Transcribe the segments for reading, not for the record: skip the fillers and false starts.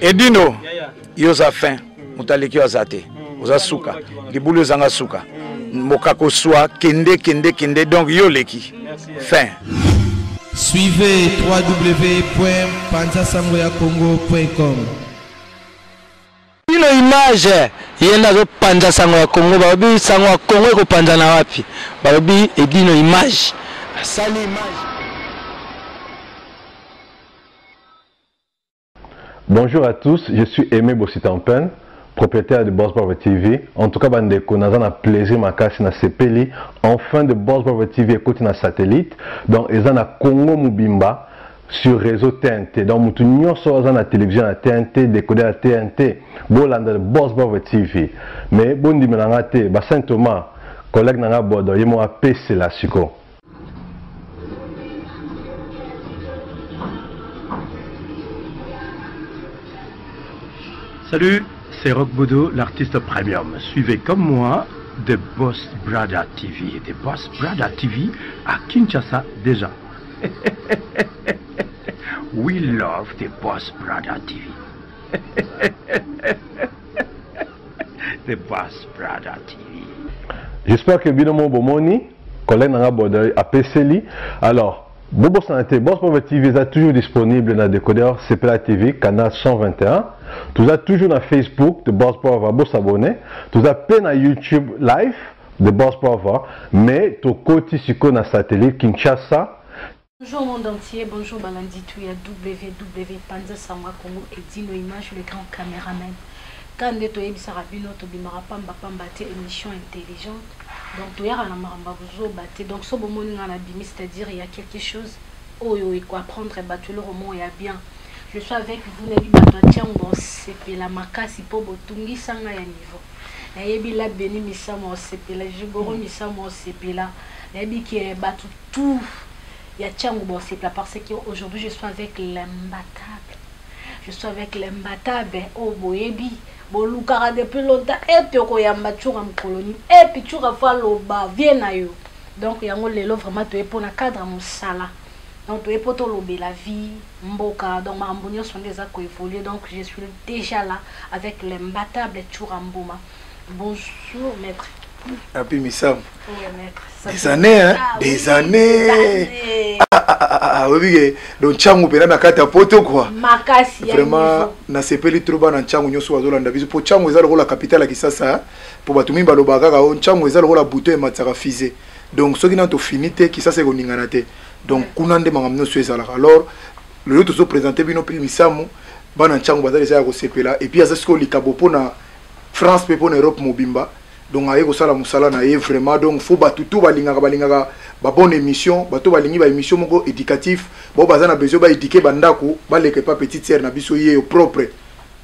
Edino, yo oza fin, moto aleki yo aza te, oza suka, libulu ezanga suka, mokako swa, kende kende kende, donc yo oleki, fin. Suivez www.panzasangoyacongo.com. Bino image ye nde azopanza sango ya Congo, balobi sango ya Congo ekopanzana wapi? Balobi Edino image asali image. Bonjour à tous, je suis Aimé Bossitampen, propriétaire de Boss Bravo TV. En tout cas, bandeko, naza na plaisir makasi na sepeli. Enfin de Boss Bravo TV ekoti na satellite. Donc eza na Congo mobimba sur réseau TNT. Donc mutu nyonso aza na télévision ya TNT, décodeur ya TNT, bolanda Boss Bravo TV. Mais bondimela nga te, ba Saint Thomas, collègue na nga Bodo, ye mo apesela siko. Salut, c'est Rock Bodo, l'artiste premium. Suivez comme moi The Boss Brother TV. The Boss Brother TV à Kinshasa déjà. We love The Boss Brother TV. The Boss Brother TV. J'espère que bino mo bomoni collègue nanga Bodoy apeseli. Alors, bobosana te Boss Brother TV eza toujours disponible na décodeur CPLA TV canal 121. Toza toujours na Facebook de Boss Brother, bosabonner. Toza pe na YouTube live de Boss Brother, mais tokoti sikoyo na satellite Kinshasa. Bonjour monde entier, bonjour balandi tout ya WW Panza Sangwa Congo et Dino Image le grand caméraman. Quand nde toyebisaka bino tobimaka pamba pamba te émission intelligente donc toyaka na makambo ya bozoba te donc so bomoni nga na bimi c'est-à-dire il y a quelque chose oyo ekoapprendre bato eloko moko ya bien. Je suis avec vous nayebi bato ya Tiango osepela makasi mpo botungisa nga ya niveau. Nayebi la Beni Misamu osepela, Jigoro Misamu osepela, nayebi ke bato tout ya Tshangu bosepela parce que aujourd'hui je suis avec l'imbattable. Je suis avec l'imbattable oyo boyebi bolukaka depuis longtemps epi okoyamba Tshoura mokolo nini epi Tshoura fo aloba vie na yo. Donc yango lelo vraiment toye mpo na cadre ya mosala. Donc toye mpo tolobela vie mboka donc makambo nyonso nde eza koévoluer. Donc je suis déjà là avec l'imbattable Tshoura Mboma. Bonjour maître. Api Misamu. Oui, maître. Des années, hein? Ah, des oui, années. Des années. Ah, ah, ah, ah, oui, oui. Donc, Tchangu pena na kati ya poto quoi. Makasi ya Vraiment, nasepeli trop bana Tchangu nyonso bazolanda biso. Po Tchangu eza lokola capitale ya Kisasa. Po bato mingi balobaka kaka o Tchangu eza lokola bouton ematisaka fusée. Donc, soki nanu tofini te, Kisasa ekoningana te. Donc, kuna nde makambo nyonso ezalaka. Alors, lelo tozo présenter bino Prix Misamu. Bana Tchangu baza deja ya kosepela. Et puis, aza sikoyo likabo mpona France mpe mpona Europe mobimba. Donc aye kosala mosala na ye vraiment. Donc faut bato tout balingaka balingaka ba bonne émission, bato balingi ba émission moko éducatif, bao baza na besoin ba éduquer ba ndako, baleka pa petite sœur na biso ye yo propre.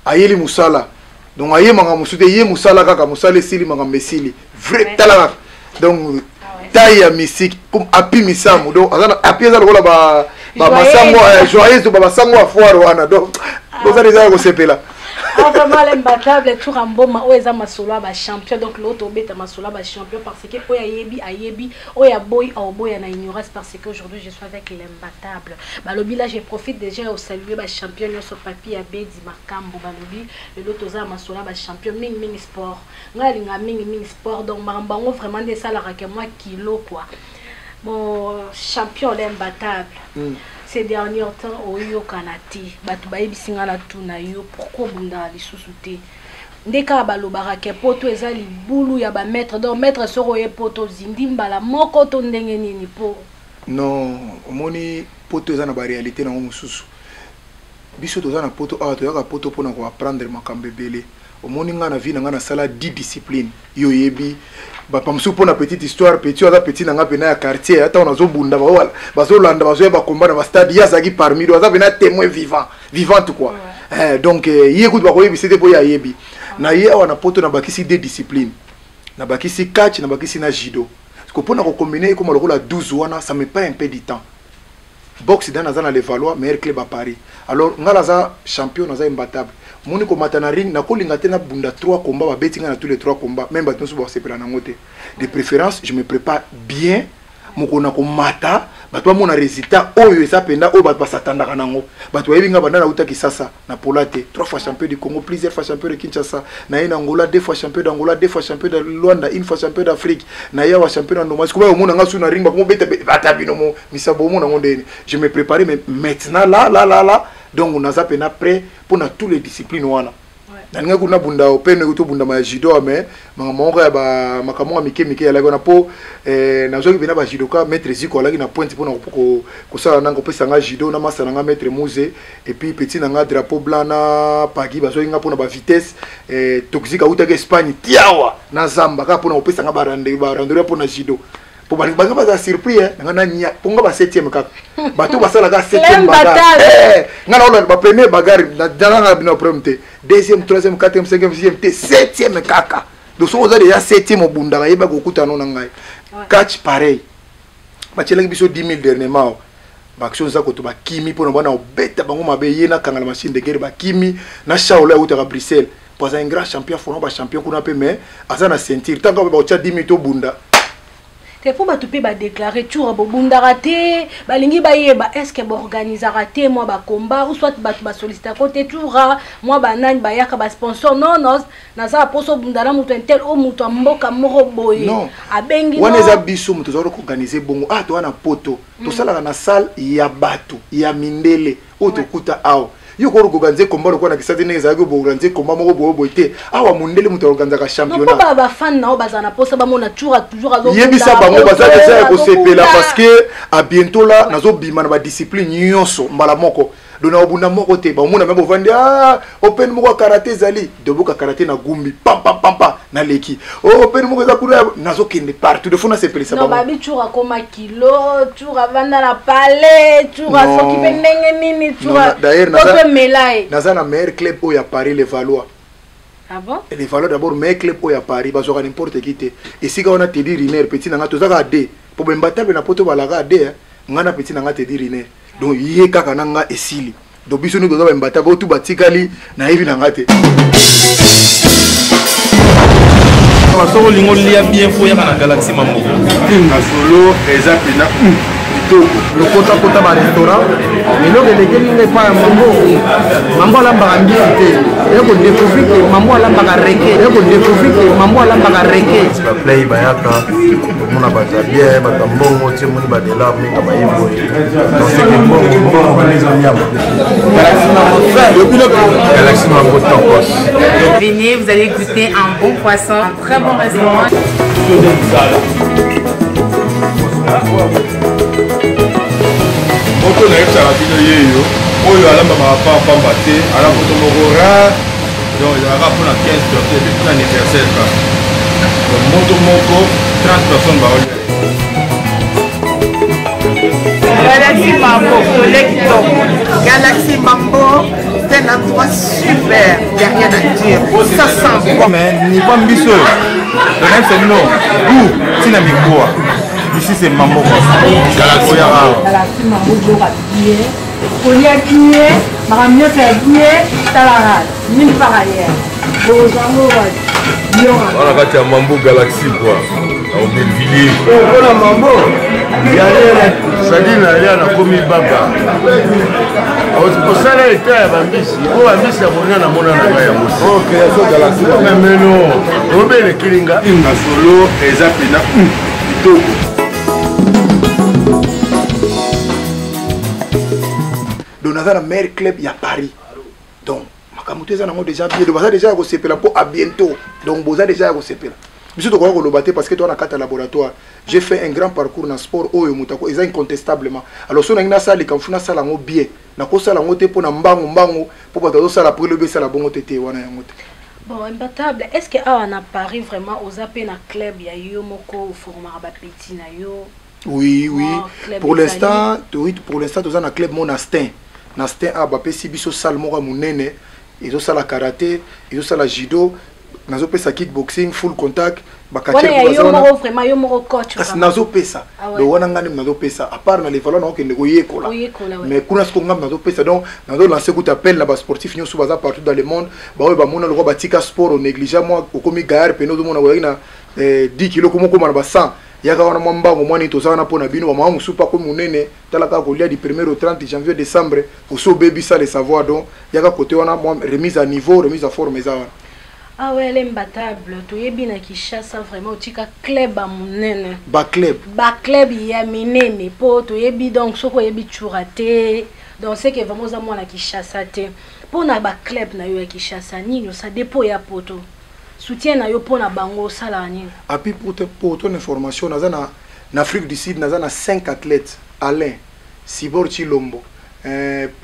Ayeli mosala. Donc aye manga mosusu te, ye mosala kaka, mosala esili manga mesili. Vrai tala kaka. Donc taille ya mystique comme Api Misamu. Donc aza na Api eza lokola ba ba masango joyeuse ba masango ya foire wana. Donc boza deja ya kosepela. Ah, vraiment l'imbattable Tshoura Mboma oyo eza masolo ya ba champion. Donc l'autre obeta masolo ya ba champion parce que oyo ayebi ayebi, oyo aboyi aoboya na ignorance parce que aujourd'hui je suis avec l'imbattable. Balobi là je profite déjà au saluer ba champion nyonso Papi Abedi Makambo balobi lelo toza masolo ya ba champion mingi mingi sport. Ngai alinga mingi mingi sport donc makambo yango vraiment nde esalaka ke mwa kilo quoi. Bon champion l'imbattable. Ces derniers temps oyokana te bato bayebisi nga na tuna yo pourquoi obundaka lisusu te nde kaka balobaka ke poto eza libulu ya ba maître donc maître soki oye poto ozindi mbala moko to ndenge nini po non omoni poto eza na ba réalité nango mosusu biso toza na poto awa toyaka poto mpona koapprendre makambo ebele omoni nga na vie na nga nasala 10 discipline yo oyebi bapa mosusu mpona petite histoire petit oyo aza petit na nga mpena ya quartier ata oyo nazobunda bazolanda bazoya bakomba na bastade ye azalaki parmi do aza mpena témoin vivant vivante quoi. Ouais. Donc ye kutu bakoyebisa te mpo ye ayebi na ye awa na poto nabakisi deux discipline nabakisi catch nabakisi na judo parce que mpona kocombine ekoma lokola 12 wana ça me prend un peu du temps. Boxe dan aza na Levallois meilleur club à Paris. Alors nga naza champion naza imbattable. Moni komata na ring nakolinga te na bunda 3 combats babeti nga na tous les 3 combats même bato nyonso bakosepela nango te. De préférence je me prépare bien mokolo na komata Bato bamona résultat oyo eza mpenza oyo bato basatandaka nango. Bato bayebi nga banda nauta Kisasa na pola te, trois fois champion du Congo, plusieurs fois champion de Kinshasa, naye na Angola deux fois champion d'Angola, deux fois champion de Luanda, une fois champion d'Afrique, naye awa champion na Ndomasi. Koba omona nga su na ring, bakomobeta ata bino mo misabo, omona ngo ndeni. Je me préparais, mais maintenant là là là là, donc naza mpena prêt mpona tous les disciplines wana. Nalingaki kuna bunda opene tobundama ya judo, mais makambo moko ya makambo moko ya mike mike alaki wana mpo nazwaki mpena bajudoka. Maître Ziko alaki na pointe mpona kosala nanga, kopesa nga judo na masa na nga maître Muse, et puis petit na nga drapeau blanc na pagi bazwaki nga mpona bavitesse. Toxique autaki Espagne tiawa na zamba kaka mpona kopesa nga barandori mpona judo, po banga baza surpris nanga na nya po nga ba septième kaka, bato basalaka septième bagarre, nga na olanda ba premier bagarre nalanga bino problème te, deuxième, troisième, quatrième, cinquième, sixième te, septième kaka. Donc soki oza déjà septième, obundaka, yeba kokutana na ngai. Catch pareil, batielaki biso 10 000 dernièrement, baaction eza koto bakimi mpona bana obeta bango mabe, ye nakanga na machine de guerre, bakimi na Shaolo autaka Bruxelles po aza un grand champion, fona bachampion kuna mpe, mais aza na ceinture ntango bakotia 10 000 tobunda. Te, mpo bato mpe badéclarer tour bobundaka te, balingi bayeba est ce que boorganisaka te mwa bacombat ou soit bato basollicitako te toura mwa banani bayaka basponsor? Non, non, naza na mposa obunda na moto intel o moto ya mboka moko boye abengi. Wana eza biso moto tozala koorganiser bongo. Ah, toza na poto, tosalaka na salle ya bato ya mindele oyo tokuta awa. Yo koorganiser combat lokola na Kisasa ndenge ezalaki, boorganiser combat moko boye boye te. Awa mondele moto aorganisaka championnat. Mpo bafan na oyo bazala na mposa bamona tour toujours. Yebisa bango baza deja ya kosepela, parce que à bientôt là nazobima na badiscipline nyonso mbala moko. Donc na obunda moko te, bamona me bovandi. Ah, open moko ya karate ezali doboka karate na gumbi pampampampa, naleki. Oh, open moko eza kuna, nazokende partout de fo nasepelisa. Bango babi tour akoma kilo, tour avanda na palais, tour asoki mpe ndenge nini, tour mela ye. Naza na meilleur club oyo ya Paris, le Valois. Ah bon? Le Valois d'abord, meilleur club oyo ya Paris, bazwaka n'importe qui te. Esika wana Tedi Riner, petit na nga, tozaka de po bembatable na poto balaka de nga na petit na nga Tedi Riner. Donc ye kaka na nga esili. Donc biso nde toza bambata botu batikali, nayebi na nga te. Soki olingi olia bien, fo oyaka na Galaxie Mambo. Masolo eza mpena kitoko. Lokotakota barestaurant, eloko elekeli nga epai ya Mambo, Mambo alambaka mbisi te. Eya kodécouvrir ke Mambo alambaka reke, eya kodécouvrir ke Mambo alambaka reke. Baplay bayaka omona bato ya bien, bato ya mbongo ti omoni badelar mingi baye boye. Donc seke mbongo mbongo bana ezoliama. Galaxie Mambo tokos. Venez, vous allez goûter un bon poisson, un très bon restaurant. Moto nayebisaka bino yeyo oyo alambamaka pamba te, ala moto moko rare. Donc ezalaka mpona 15 personnes epuis mpona anniversaire kaka. Donc moto moko 30 personnes baolia. Galaxy Mambo, collègue top. Galaxy Mambo, c'est un endroit super. Il n'y a rien à dire. Ça sent bon. Mais niveau mbisi oyo, donc c'est bino goût ntina mikuwa. Ici c'est Mambo Galaxy oyaka. Galaxy Mambo, biloko bien, kolia bien, makambo nyonso ya bien, talaka nulle part ailleurs bozwango wapi. Wana kati ya Mambo Galaxy quoi, na Aubervilliers. Mpona Mambo sadi nalia, nakomi baba kosala eta ya bambisi po bambisi ya kolia namona na ngai yango meno obelekeli nga. Masolo eza mpena kitoko. Donc naza na meilleur club ya Paris. Donc makambo to eza nango déjà bien. Donc baza déjà ya kosepela mpo à bientôt. Donc boza déjà ya kosepela. Biso tokoka koloba te parce que toza na kati ya laboratoire. J'ai fait un grand parcours na sport oyo moto ako eza incontestablement. Alors so nangi nasala likambo, fu nasala yango bien. Nakosala yango te mpo na mbangu mbangu mpo bato bazosala po elobi esala bongo te te wana yango te. Bon, imbattable, est ce que awa na Paris vraiment oza mpe na club ya yo moko oformaka bapeti na yo? Oui. Oh, pour l'instant, oui, pour l'instant toza na club mo na Stein, na Stein a bapesi biso salle moko ya monene, ezosala karaté, ezosala judo, nazopesa kickboxing full contact. Wana ya yo moko vraiment, yo moko coach? Kasi nazopesa. Donc wana ngai nde nazopesa, à part na levaloi nakokende koyekola, mais kuna siko ngambi nazopesa. Donc nazolancer kuta appel na basportif nyonso baza partout dans le monde, baoyo bamona lokwa batika sport onéglige mwa okomi gaillard pene, ozomona ozalaki na 10 kilo, komokoma na ba 100. Yaka wana mwa mbango mwa nini toza wana mpo na bino. Bamama mosusu mpe akomi monene, tala kaka kolia du premier au 30 janvier, décembre, osi obebisa le savoir. Donc yaka kote wana, mwa remise à niveau, remise à forme eza wana. Ah ouais, l'imbattable. Toyebi na Kinshasa vraiment otika club ya monene. Baclub. Baclub ya minene mpo toyebi, donc soki oyebi Tshoura te, donc c'est que vraiment oza mwana Kinshasa te. Mpo na baclub na yo ya Kinshasa, nini osala depo ya poto, soutien na yo mpo na bango, osalaka nini? Api, pour ton information, naza na Afrique du Sud, naza na 5 athlètes: Alain Sibor Chilombo,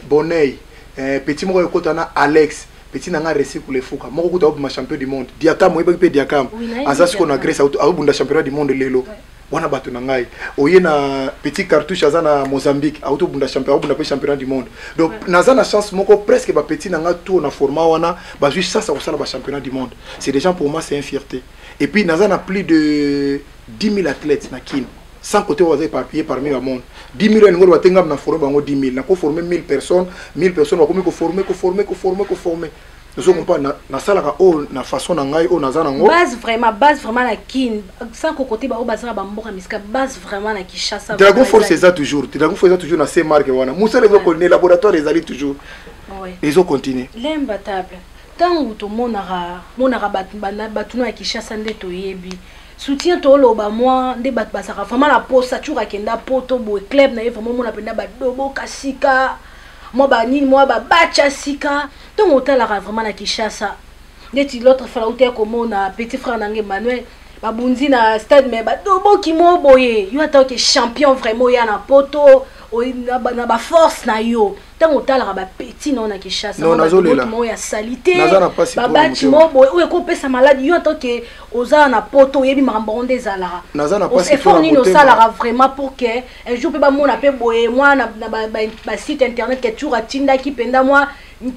Boney, petit moko ekota na Alex, petit na nga Resi Kulefuka moko kuta obima champion du monde, Diakam, oyebaki mpe Diakam. Oui, nayebi. Aza sikoyo na Diakam. Grèce, azobunda championnat du monde lelo wana. Bato na ngai oye na petit Cartouche, aza na Mozambique, auti obunda champion, aobunda mpe championnat du monde. Donc naza na chance moko, presque bapetit na nga tour na format wana bazwi chance ya kosala bachampionnat du monde. C'est des gens, pour moi c'est un fierté. Et puis naza na plus de 10 000 athlètes na Kine, sans côté oyo baza éparpillé parmi bamonde. 10 000 elingo loba te ngam na forme bango 10 000, nakoforme 1000 personnes, 1000 personnes bakomi koforme, koforme, koforme, koforme. Ozo comprendre, nasalaka oyo na façon na ngai oyo naza nango. Base vraiment, base vraiment na Kin, sans kokote baoyo baza na bamboka misika, base vraiment na Kinshasa. Dragon Force eza toujours, Dragon Force eza toujours na se marque wana, mosala ezokontinue, laboratoire ezali toujours, ezocontinue. L'imbattable, ntango tomonaka monaka bato bato no ya Kinshasa nde toyebi soutien, toloba mwa nde bato bazalaka vraiment na posa. Tshoura akenda poto boye, club na ye vraiment omona mpenza badoboka sika, mwa banini, mwa babatya sika. Ntongo otalaka vraiment na Kinshasa, neti l'autre fois nauti ya komona petit frère na ngai Emmanuel babundi na stade, mais badoboki mo boye. Yo ata oke champion vraiment oya na poto na baforce na yo, ntango otalaka bapetit na yo na Kinshasa, Non, mwa nazolela. badoboki moko ya saleté, Naza na pasi mpona babati motema. mo boye oyo ekopesa maladi. Yo ata oza na poto, oyebi makambo yango nde ezalaka. Naza na pasi Effort mpona nini motema. osalaka vraiment pour que un jour mpe bamona mpe boye mwa na basite internet ke Tshoura atindaki mpenza mwa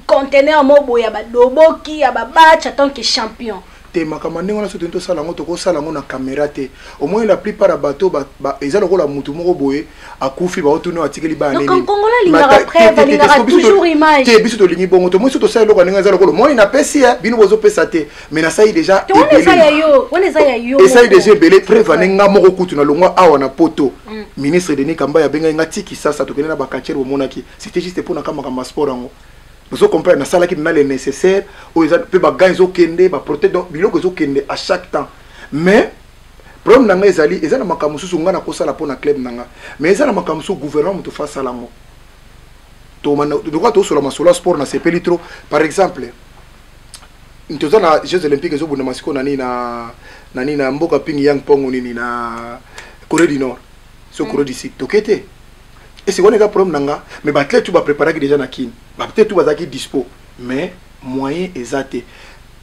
conteneur mo boye ya badoboki, ya babatch, en tant que champion? Te, makambo ya ndenge wana, soki tosala yango, tokosala yango na caméra te. Omoni, la plupart ya bato eza lokola mutu moko boye akufi, baotuni oyo atikeli bana. Donc, nini. Congolais alingaka Mais preuve, te, te, te, alingaka te, biso toujours image. Te, biso tolingi bongo. Tomoni so tosala eloko ya ndenge eza lokola moi napesi ya bino, bozopesa te, mais nasali déjà Te, wana eza ebele. ya yo, wana eza ya yo Esali moko. déjà ebele. Preuve ane, nga moko kutu nalongwa awa na poto, ministre Denis Kambayi abengai nga ti Kisasa, tokende na baquartier, bomonaki, c'était juste mpona ka makambo ya sport yango. Ozo comprendre, nasalaki na le nécessaire oyo eza mpe bagan ezokende, baprote, donc biloko ezokende à chaque temps. Mais problème na ngai ezali, eza na makambo mosusu ngai nakosala mpo na club na nga, mais eza na makambo mosusu gouvernement moto fa asala yango. Lokola tosola masolo ya sport, nasepeli trop. Par exemple, toza na Jeux olympiques ezobundama sikoyo na nini, na nini, na mboka Ping Yang Pongo nini, na Corée du Nord, so Corée du Sud, toke te. Ese wana eza problème na nga, mais baathlète tu bapréparaki déjà na Kini, baathlète tu bazalaki dispo, mais moyen eza te.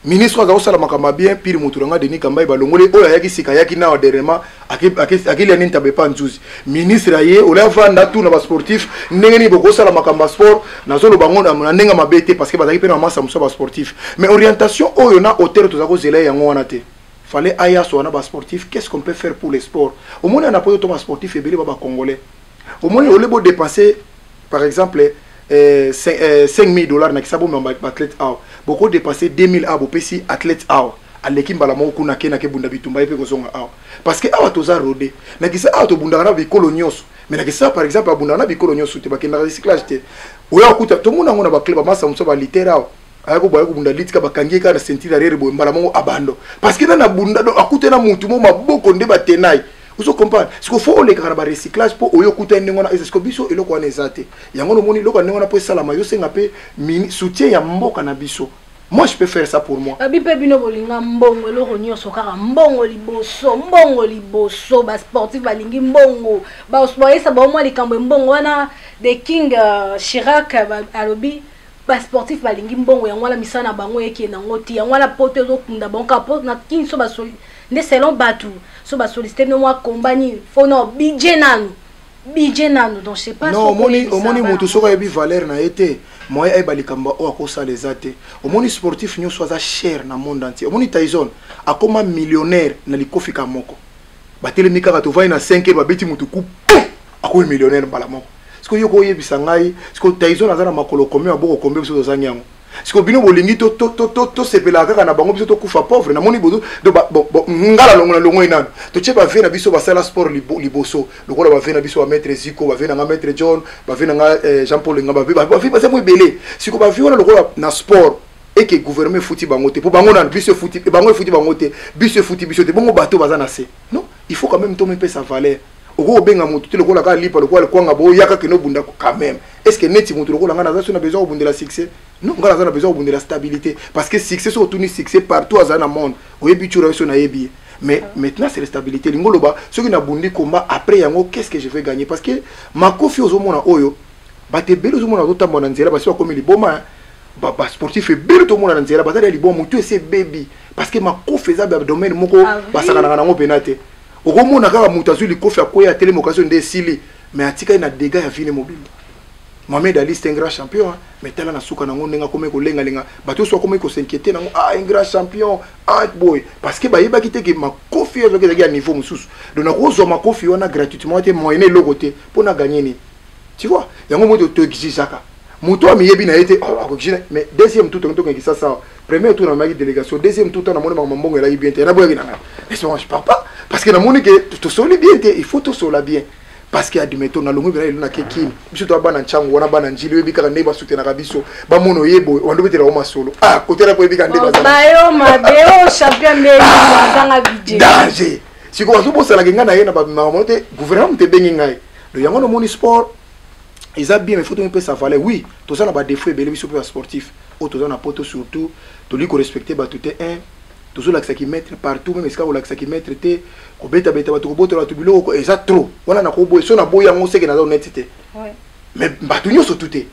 Ministre aza kosala makambo ya bien pire, motu na nga Denis Kambayi balongoli oyo ayaki sika, ayaki na dernièrement, akelia nini, tabe pa nzuzi. Ministre aye olia vanda tuna basportif ndenge nini bokosala makambo ya sport. Nazoloba yango na ndenge mabe te, parce que bazalaki mpe na masa mosusu ya basportif, mais orientation oyo na hotel toza kozela ye yango wana te. Fallait aya so wana basportif, qu'est-ce qu'on peut faire pour le sport? Omoni na poto to basportif ebele ba bacongolais, omoni ole bodépenser par exemple 5000 $ na kisa bomema baathlète awa, bokodépenser 2000 awa, bopesi athlète awa, aleki mbala moko kuna, ake nake bunda bitumba ye mpe kozonga awa, parce que awa toza rodé. Na kisa awa tobundaka na bikolo nyonso, mais na kisa par exemple abundaka na bikolo nyonso te, bakendaka recyclage te. Oya okuta tomona yango na baclub, bamasa mosusu balitere awa, ayako boya kobunda litika, bakangi ye kaka na ceinture arrière boye, mbala moko abando, parce que nana bunda, donc akute na mutu mo maboko nde batenai. Ozo comprendre, siko fo olekaka na barecyclage mpo oyo okuta ndenge wana eza. Siko biso eloko wana eza te. Yango nomoni eloko ya ndenge wana mpo esalama, ezosenga mpe soutien ya mboka na biso. Moi je peux faire ça pour moi. Babi mpe bino bolinga mbongo, eloko nyonso kaka mbongo liboso, mbongo liboso. Basportif balingi mbongo, bayesa bao mwa likambo ya mbongo wana. The King Chirac alobi basportif balingi mbongo, yango wana misala na bango ekende yango ti yango wana poto ezokunda bango kaka po na Kini. So basoli nde selon bato, so basollicite bino mwa komba nini, fo na budget nanu, budget nanu. Donc je sais pas. Non, soki omoni oyebisa omoni bana. Motu soki ayebi valeur na ye te, moyen ayeba likambo oyo akosala eza te. Omoni, sportif nyonso aza cher na monde entier. Omoni Tyson akoma millionnaire na likofika moko, batelemi kaka, tovandi na 5 heures, babeti motu ku, akomi millionnaire mbala moko. Sikoyo yo koyebisa ngai, sikoyo Tyson aza na makolo combien, maboko combien? Biso tozangi yango. Siko bino bolingi tosepelaka kaka na bango, biso tokufa pauvre. Namoni bozo nga na longo na longo nanu totie bavieux na biso basala sport liboso, lokola bavieux na biso bamaître Ziko, bavieux na nga maître John, bavieux na nga Jean Paul Nga, bavieux baza mo ebele. Siko bavieux wana lokola na sport eke gouvernement efuti bango te, mpo bango nanu biso efuti bango, efuti bango te, biso efuti biso te. Bongo bato baza na se, non, il faut quand même tomipesa valeur. Okoki kobenga motu te lokola kaka lipa, lokola kwanga bo oyaka kende obunda quand même. Est ce que neti motu lokola ngai naza so na besoin kobundela succès? Non, ngai naza na besoin kobundela stabilité, parce que succès, so otuni succès partout aza na monde, oyebi tiura yo so nayebi ye. Mais maintenant c'est la stabilité. Lingo loba soki nabundi combat, après yango qu'est ce que je vais gagner? Parce que makofi ozomona oyo, bato ebele ozomona bazotambola na nzela, basi bakomi liboma. Basportif ebele tomona na nzela bazali ya liboma, motu esi ebebi, parce que makofi eza badomaine moko basakanaka nango mpena te. Okomona kaka moto azwi likofi, akwei, atelemi, occasion nde esili, mais atikali na dégâts ya vie mobimba. Mohamed Ali, c'est un grand champion, hein, mais tala na suka nango ndenge akomi kolengalenga, bato nyonso akomi kos'inquiéter nango. Ah, un grand champion, ah boy, parce que bayebaki te ke makofi oyo azwaki ezalaki ya niveau mosusu. Donc nakozwa makofi wana gratuitement te, moyen eloko te mpo na gagner nini? Tu vois, yango moto toexigeaka moto amiyebi na ye te, akoexige. Mais deuxième tour tongi tokendeki sasa. Premier tour namemaki délégation, deuxième tour ntango namoni makambo mbongo elaki bien te, naboyaki na ngai. Mais je pars pas parce que namoni ke tosoli bien te. Il faut tosola bien, parce que admettons nalongwi mpena lelo nake Kini, biso toya bana ntyango wana, bana Njili, oyebi kaka ndenge basutenaka biso, bamona oye boye, wanda obetela ngo masolo, ah kotela po oyebi kaka nde bayo mabe o champion nde azanga budget. Danger. Sikoyo bazobosanaka ngai na ye na bamakambo te, gouvernement moto ebengi ngai. Donc yango nomoni sport eza bien, mais faut tomipesa valeur. Oui, toza na badéfaut ebele, biso mpe basportif oyo toza na poto, surtout tolingi korespecte bato te. Un, tozolakisaki maître partout, même esika kolakisaki maître te, kobetabeta bato, kobotola bato biloko eza trop. Wana nakoboya, so naboyi yango seke naza honnête te. Mais bato nyonso tu te,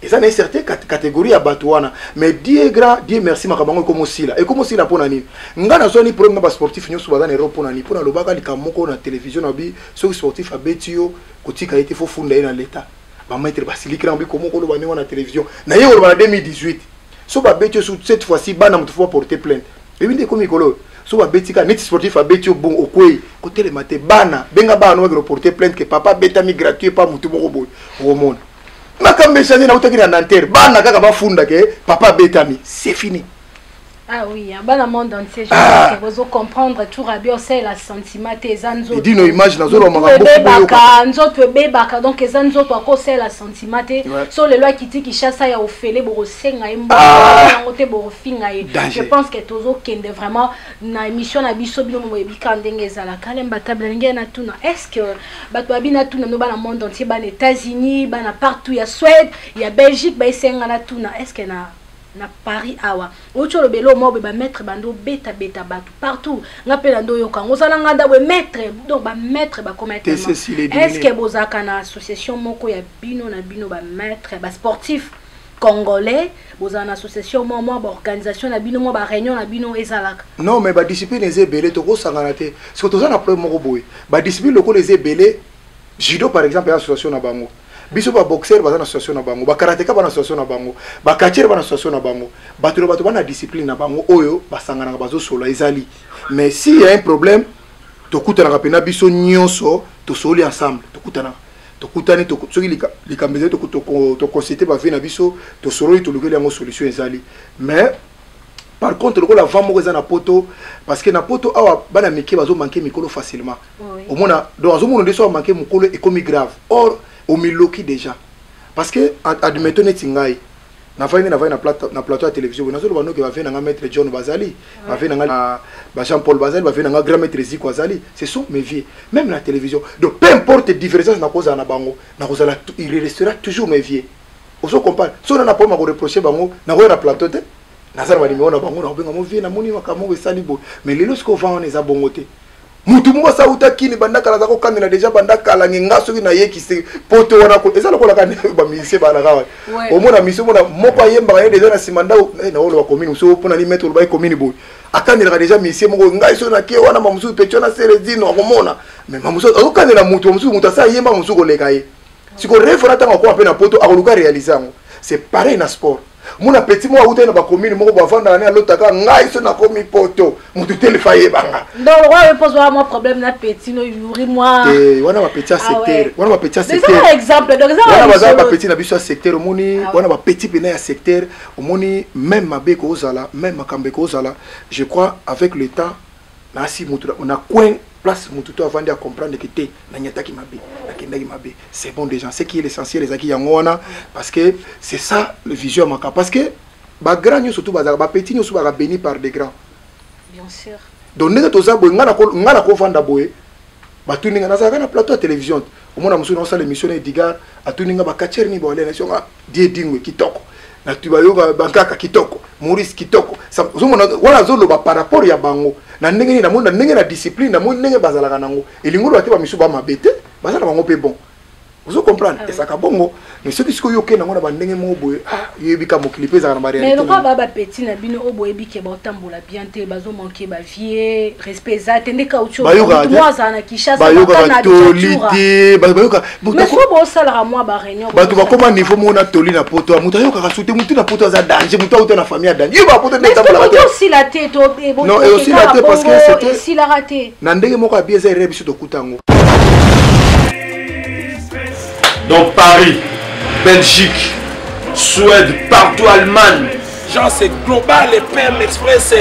eza na certain catégorie ya bato wana. Mais Dieu est grand, Dieu merci, makambo yango ekomosila, ekomosila. Mpo na nini nga nazwani problème na basportif nyonso baza na Europe? Mpo na nini? Mpo nalobaka likambo moko na télévision na bi, soki sportif abeti yo, kotika ye te, fo funda ye na l'état. Bamaître basiliki na biko moko oloba ndenge wana na télévision. Na ye koloba na 2018, so babeti yo, cette fois-ci bana moto fo baporter plainte. Ebi nde ekomi mikolo oyo, so babeti kaka neti sportif abeti yo bon, okwei, kotelema te, bana benga bana no bakende porter plainte ke papa abetami gratuit pa motu moko boye. Okomona makambo echange. Nautaki na Nanterre, bana kaka bafunda ke papa abetami, c'est fini. Ah oui, bana monde entier, je pense que bozo comprendre tout rabi osala sentiment te, eza nzoto. Edino image nazoloba makambo. Ebebaka, nzoto ebebaka, donc eza nzoto akosala sentiment te. So lelo akiti Kinshasa ya ofele, bokosenga ye mbongo yango te, bokofinga ye. Je pense que tozokende vraiment na émission na biso, bino moyebika ndenge ezalaka. Lemba table ndenge natuna, est-ce que bato babi natuna no bana monde entier, bana États-Unis, bana partout ya Suède, ya Belgique, baesenga natuna, est-ce que na Paris awa outi oloba eloko moko boye, bamaître bando obetabeta bato partout, nga mpe na nde oyoka yango, ozala nga nda boye maître, donc bamaître bakoma? Est ce que bozalaka na association moko ya bino na bino bamaître basportif congolais? Bozala na association mwa mwa baorganisation na bino, mwa baréunion na bino ezalaka? Non, mais badiscipline eza ebele, tokosangana te. Soki toza na problème moko boye, badiscipline lokola eza ebele, judo par exemple ya association na bango, biso baboxer baza na association na bango, bakarateka bana association na bango, bacatcheur bana association na bango, bato na bato bana discipline na bango oyo basanganaka bazosola ezali. Mais s'il y a un problème, tokutanaka mpena biso nyonso, tosoli ensemble, tokutanaka, tokutani, soki likambo ezali, toconsulte bavieux na biso, tosololi, tolukeli yango solution ezali. Mais par contre lokola vent moko eza na poto, parce que na poto awa bana mike bazomanke mikolo facilement. Omona, donc azomona nde so amanke mokolo ekomi grave, or omiloki déjà. Parce que admettons neti ngai navandi nde navandi na plateau ya télévision boye, nazoloba noke bavieux na nga maître John bazali, bavieux na nga ba Jean Paul bazali, bavieux na nga grand maître Ziko azali, ce sont mes vieux même na télévision. Donc peu importe divergence nakozala na bango, nakozala, il restera toujours mes vieux. Ozo comprendre? So na na problème akoreproche bango, nakoya na plateau te, naza na banimero na bango, nakobenga mo: "Vieux, namoni makambo moko esali boye." Mais lelo sikoyo vent wana eza bongo te. Mutu moko asa uta Kini banda kala, aza kokandela déjà banda kala nge nga soki nayekisi poto wana eza lokola kaka bamusicien balaka wana. Omona musicien, omona moko ayembaka ye déjà na nsima ndako, naoloba commune mosusu mpona ni maître olobaki commune boye, akandelaka déjà musicien moko: "Ngai soki nakie wana, mamosusu peti wana seredino akomona." Mais mamosusu azokandela mutu mosusu, mutu asa ayemba mosusu koleka ye. Siko rêve wana, ntango akoma mpe na poto, akoluka réaliser yango. C'est pareil na sport. Mona petit moko awutaki na bacommune moko bavandaka ne alotaka ngai so nakomi poto motu te lefa ayebanga. Donc wana mpo ozwaka mwa problème na petit no yuri mwa te wana bapetit ya Ah ouais. secteur, wana bapetit ya Mais eza secteur na exemple, donc eza wana na baza lisolo. bapetit na biso ya secteur, omoni. Ah ouais. Wana bapetit mpena ya secteur, omoni, même mabe ekozala, même makambo ekozala, je crois avec le temps nasi motu na coin place motu to avandi acomprendre ke te, nanyataki mabe, nakendaki mabe, c'est bon déjà. Ce qui est l'essentiel ezalaki yango wana, parce que c'est ça le vision ya makambo, parce que bagrand nyonso to bazalaka, bapetit nyonso bazalaka béni par des grands. Bien sûr. Donc ndenge toza boye, nga nakovanda boye, batuni nga, nazalaka na plateau ya télévision te. Omona mosusu naosala émission na Edigar, atuni nga bakatiere nini baolia na nga die dingwe kitoko, natu bayoka bankaka kitoko, Maurice kitoko. Ozomona wana azoloba par rapport ya bango na ndenge nini, namoni na ndenge na discipline, namoni ndenge bazalaka nango. Elingi oloba te bamisu bamabe te, baza na bango mpe bon, ozo comprendre, ezalaka bongo. Mais soki sikoyo okende yango na bandenge moko boye, ah, yoyebi ka mokili mpe ezalaka na Mais baréalité. lokola baa bapetit na bino oyo boyebi ke baotambola bien te, bazomanke bavie, respect eza te, nde kauti Bayokaka te. mo azala na Kinshasa, Bayokaka toli te, bayoka. Mais so bosalaka mwa baréunion. Bato bakóma niveau moko na toli na poto, moto ayokaka su te. Motu na poto aza danger, motu auta na famille ya danger, yo bapoto nde etambolaka te. Osila te to Non, osila te parce que esilaka te. Na ndenge moko ya bien, eza erreur biso tokuta yango. Donc Paris, Belgique, Suède, partout, Allemagne. Genre c'est global et PM Express.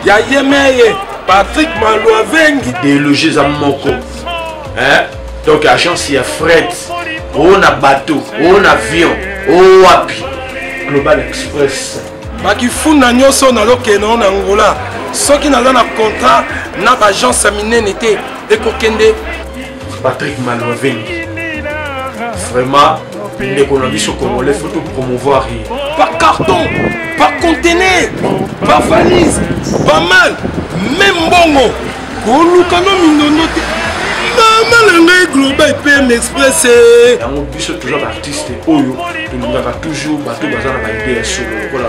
Ya Yemeye, Patrick Malouavengi. Idéologie eza moko. Hein? Donc agence ya fret, o na bateau, o na avion, o wapi. Global Express. Bakifunda nyonso nazokende ngo na Angola, soki naza na contrat na baagence ya minene te, ekokende. Patrick Malouavengi. Vraiment, ndeko na biso congolais, faut tout promouvoir ye. Par carton, par conteneur, par valise, pas mal, même mbongo koluka no mindondo te, mama na ngai, Global PM Express eh. Yango biso toza baartiste oyo tolingaka toujours bato baza na baide ya solo lokola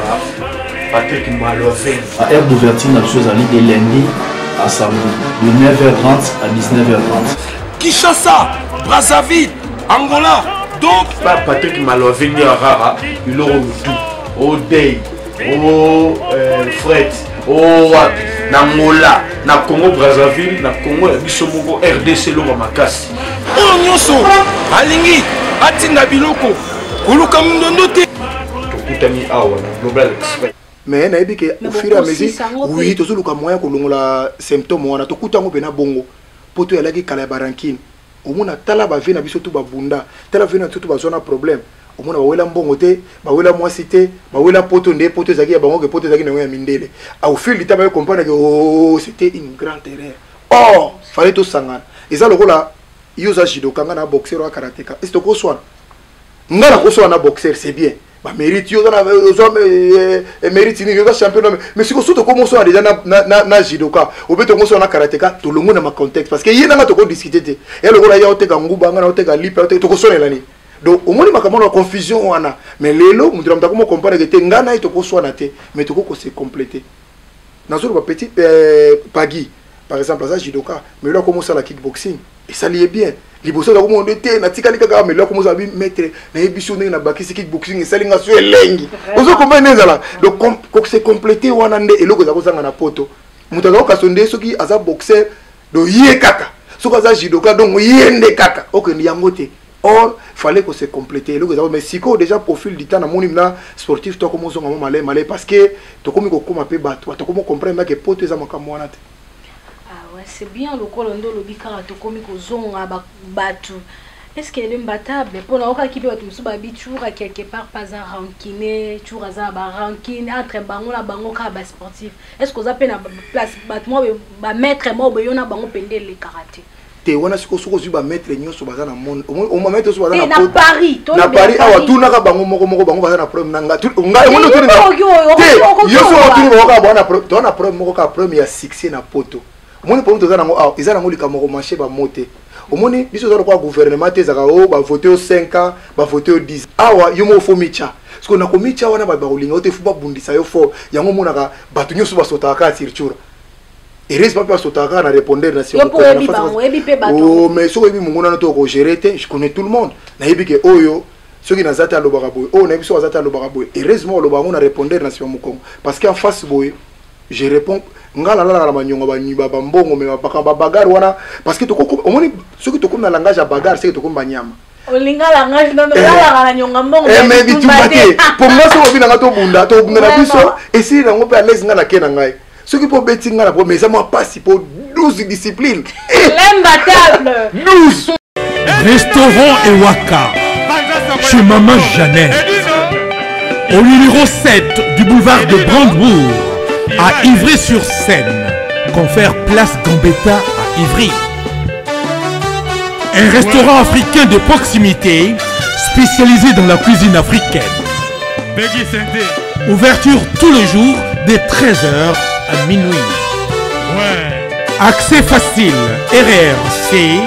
Patrick Malouavengi. Heure d'ouverture na biso ezali de lundi à samedi de 9h30 à 19h30. Kinshasa, Brazzaville, Angola, donc ba Patrick Malouavengi ya rara biloko motu o dei o fret o wapi na Angola, na Congo Brazzaville, na Congo ya biso moko RDC, eloko ya makasi. Oyo nyonso alingi atinda biloko, koluka mindondo te. Tokutani awa na Global Express. Mais nayebi ke Mais au fur et à mesure, bokosisa yango mpe. oui, tozoluka moyen kolongola symptôme wana, tokuta yango mpena bongo mpo toyalaki kala ya barankine. Omona, tala bavie na biso tu babunda, tala vie na biso tu bazwa na problème. Omona bawela mbongo te, bawela mwasi te, bawela poto nde poto ezalaki ya bango, ke poto ezalaki nango ya mindele. Au fil du temps baye comprendre que oh, c'était une grande erreur, or fallait tosangana. Eza lokola yo oza judoka, nga na boxer oya karateka, ese tokoswana? Nga nakoswana na boxer, c'est bien, bamérite yo oza na ozwa mérite nini, oza champion. Mais sikoyo so tokomoswana déjà na judoka obe tokoswana na karateka, tolongo na macontexte, parce que ye nanga tokodiscute te. Ya lokola ya oteka nguba, nga na oteka lipe, tokoswanela nini? Donc omoni makambo wana, confusion wana. Mais lelo moto na moto akomo comprendre ke te, nga na ye tokoswana te, mais tokoki kose compléter. Nazoloba petit Pagi par exemple aza judoka, mais lelo akomosala kickboxing, esali ye bien. Liboso aza komona nde te, natikali kaka, mais lelo akomosala bi maître nayebi so ndenge nabakisi kickboxing, esali nga so elengi. Ozo comprendre nde ezala. Donc kose compléter wana nde eloko eza kozanga na poto. Moto aza kokaso nde soki aza boxer, donc ye kaka, soki aza judoka, donc ye nde kaka okende yango te. Or fallait ko se compléter, eloko eza. Mais sikoyo déjà au fil du temps namoni na sportif to akomozonga mwa malai malai, parce que tokomi kokóma mpe bato bato comprendre make poto eza makambo wana te. Ah ouais, c'est bien. Lokola nde olobi kaka tokomi kozonga bato, est ce que elemba table mpona okaki mpe bato mosusu babi toujours quelque part mpe aza rancune, toujours aza na barancune entre bango na bango kaka basportif? Est ce que oza mpe na place bato moko bamaître moko boye, yo na bango mpe nde elekaka te? Te, wana sikoyo soki ozwi bamaître nyonso baza na monde, bamaître nyonso baza Te, na Paris, na tolobela Paris awa, Paris. tunaka bango moko moko, bango baza na problème na nga. Ngai omoni Te, otuni yo te, okoki yo soki oloba. otuni bango kaka, baza na toza na problème moko kaka, problème ya succès na poto. Omoni problème toza nango awa eza nango likambo komanche bamo te. Omoni biso oza lokola gouvernement te, ezalaka o bavote yo 5 ans, bavote yo 10. Awa yo moko fo mitya, parce que na komitya wana bato bakolinga yo te, fo babundisa yo fort. Yango omonaka bato nyonso basotaka kaka tirtura, heureusement mpe basotaka kaka na répondeur na Yo mpo oyebi bango, oyebi mpe bato. Oh, mais soki oyebi mongo wana to okogere te. Je connais tout le monde, nayebi ke oyo Soki naza te alobaka boye, oyo nayebi soki aza te alobaka boye. Heureusement oloba yango na répondeur na nsima mokongo, parce que en face boye je réponds. Nga nalalaka na banyongo ba bambongo, mais makambo ya bagarre wana, parce que omoni soki tokomi na langage ya bagarre, seke tokomi banyama. Olinga langage nono, olalaka na nyonga mbongo. Eh, mais bitumba te. Po nga soki obi na nga tobunda, tobunda na biso, esili nango mpe alaise. Nga nake na ngai soki mpo obeti nga na po, mais eza mwa pasi po 12 discipline. L'imbattable. 12. Restaurant Ewaka, chez Maman Jeannette, au numéro 7 du boulevard de Brandebourg, à Ivry-sur-Seine, confère Place Gambetta à Ivry. Un restaurant africain de proximité spécialisé dans la cuisine africaine. Ouverture tous les jours des 13h à minuit. Accès facile, RRC,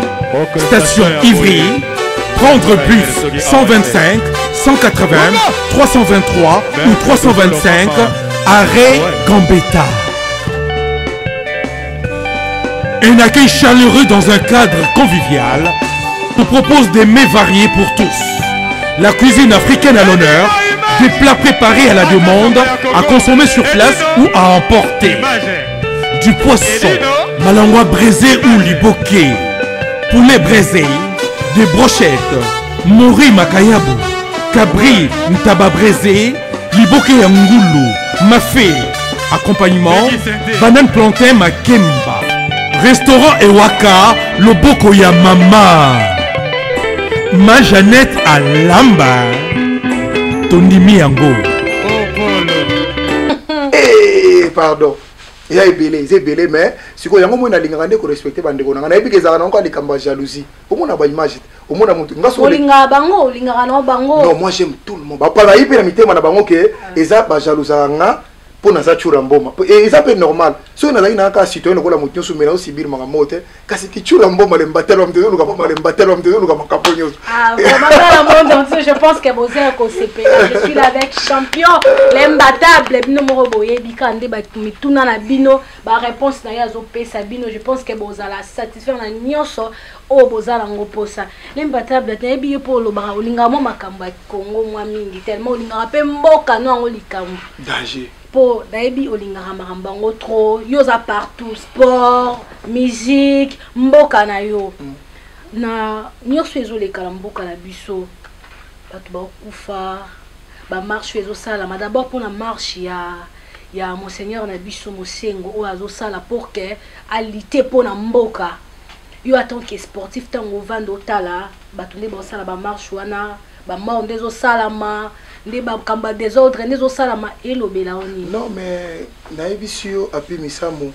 station Ivry, prendre bus 125, 180, 323 ou 325, arrêt Gambetta. Un accueil chaleureux dans un cadre convivial vous propose des mets variés pour tous. La cuisine africaine à l'honneur, des plats préparés à la demande, à consommer sur place ou à emporter. Du poisson, malangwa braisé ou liboké, poulet braisé, des brochettes, mori makayabu, cabri ntaba braisé, liboké ya ngulu, mafé, accompagnement, banane plantain makemba. Restaurant Ewaka, loboko ya mama. Ma Jeannette Alamba, tondimi yango. Eh, pardon, eza ebele, eza ebele, mais sikoyo yango moi nalingaka nde korespecte bandeko na ngai. Nayebi ke ezalaka nango kaka likambo ya jalousie. Omona baimage te, omona motu nga soki Olingaka bango, olingaka nao bango. Non, moi j'aime tout le monde. Bayi mpe na mitema na bango ke eza bajalousaka nga mpo naza tshoura mboma. Eza mpe normal soki nazalaki nanga kaka citoyen lokola motu nyonso, mais naosibir makambo oyo te. Kasi kitshoura mboma, lembatelo moto ezoluka mboma, lembatelo moto ezoluka makambo nyonso. Ah, vraiment, dans le monde entier, je pense que boza kosepela. Je suis là avec champion, l'imbattable, bino moko boyebi kaka nde bato mituna na bino, baréponse na ye azopesa bino. Je pense que bozala satisfaire na nyonso oyo bozala yango mposa. L'imbattable, nayebi ye mpo olobaka, olingaka mwa makambo ya Congo mwa mingi, tellement olingaka mpe mboka no yango likambo. Danger. Mpo nayebi olingaka makambo yango trop. Yo oza partout, sport, musique, mboka na yo. Na nyonso ezoleka na mboka na biso, bato bakokufa, bamarche oyo ezosalama, d'abord mpona marche ya monseigneur na biso Mosengo oyo azosala pour que alite mpona mboka. Yo en tant que sportif, ntango ovanda otala bato nde baosala bamarche wana, bamort nde ezosalama, nde makambo ya désordre nde ezosalama, elobela yo nini? Non, mais nayebisi yo, api misamu,